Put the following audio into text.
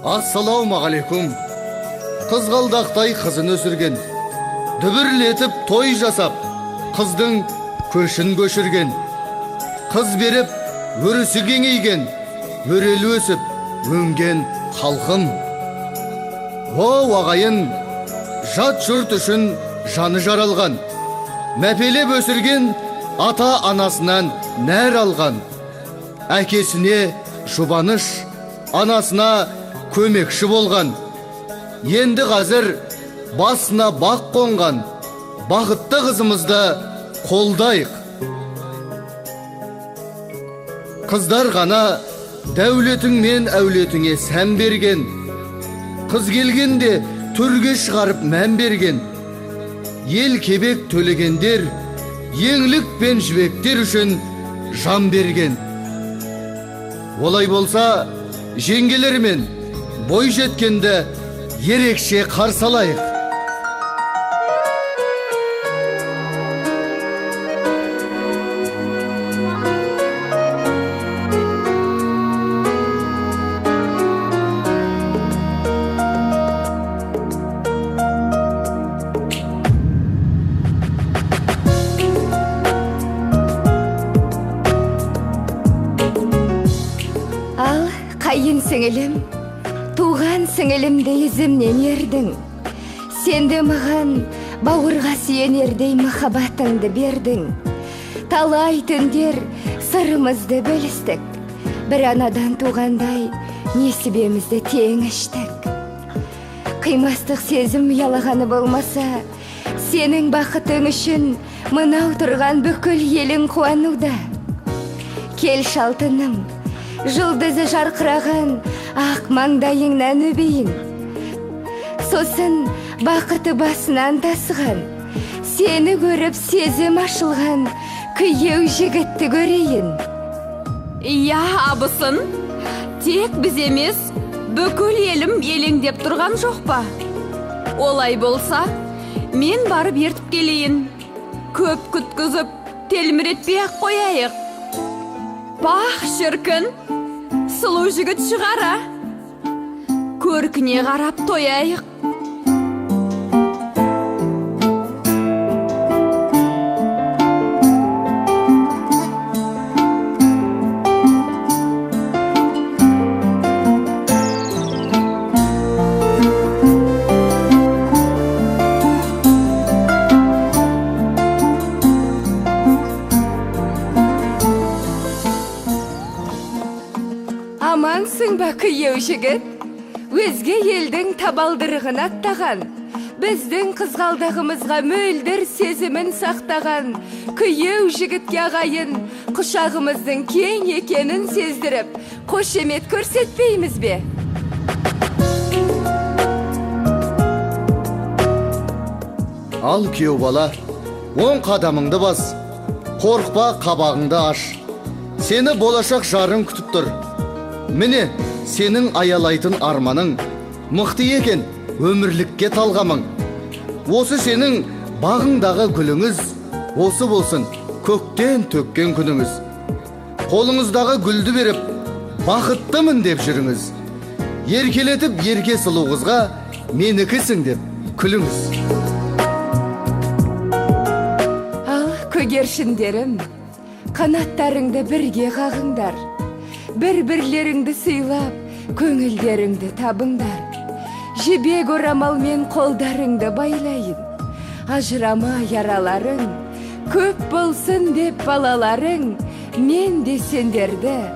Ассалаумағалейкум. Қызғалдақтай қызын өсірген, дүбірлетіп той жасап, қыздың көшін көшірген, қыз беріп өрісі кеңейген, өрелі өсіп өнген халқым. О, ағайын, жат жұрт үшін жаны жаралған, мәпелеп өсірген ата-анасынан нәр алған, әкесіне жұбаныш, анасына көмекші болған. Енді қазір басына бақ қонған бақытты қызымызды қолдайық. Қыздар ғана дәулетің мен әулетіңе сән берген, қыз келгенде төрге шығарып мән берген, ел кебек төлегендер еңлік пен жібектер үшін жан берген. Олай болса, жеңгелер мен бой жеткенді ерекше қарсы алайық. Ал, қайын сіңілім, туған сіңілімді ізімнен ердің. Сен де маған бауырға сүйенердей махаббатыңды бердің. Талай түндер сырымызды бөлістік. Бір анадан туғандай несібемізді тең іштік. Қимастық сезім ұялағаны болмаса, сенің бақытың үшін мынау тұрған бүкіл елің қуануда. Келші алтыным, жұлдызы жарқыраған ақ маңдайыңнан өбейін. Сосын бақыты басынан тасыған, сені көріп сезім ашылған күйеу жігітті көрейін. Иә, абысын, тек біз емес, бүкіл елім елеңдеп тұрған жоқ па? Олай болса, мен барып ертіп келейін. Көп күткізіп, телміретпей ақ қояйық. Пах, шіркін, сұлу жігіт шығара. Көркіне қарап тояйық. Амансың ба, күйеу жігіт? Өзге елдің табалдырығын аттаған, біздің қызғалдағымызға мөлдір сезімін сақтаған күйеу жігітке ағайын құшағымыздың кең екенін сездіріп, қошемет көрсетпейміз бе? Ал күйеу бала, оң қадамыңды бас, қорықпа, қабағыңды аш. Сені болашақ жарың күтіп тұр. Міне, сенің аялайтын арманың, мықты екен өмірлікке талғамың. Осы сенің бағыңдағы гүліңіз, осы болсын көктен төккен күніңіз. Қолыңыздағы гүлді беріп, бақыттымын деп жүріңіз. Еркелетіп ерке сұлу қызға менікісің деп күліңіз. Ал көгершіндерім, қанаттарыңды бірге қағыңдар. Бір-бірлеріңді сыйлап, көңілдеріңді табыңдар. Жібек орамалмен қолдарыңды байлайын. Ажырама яраларың, көп болсын деп балаларың, мен де сендерді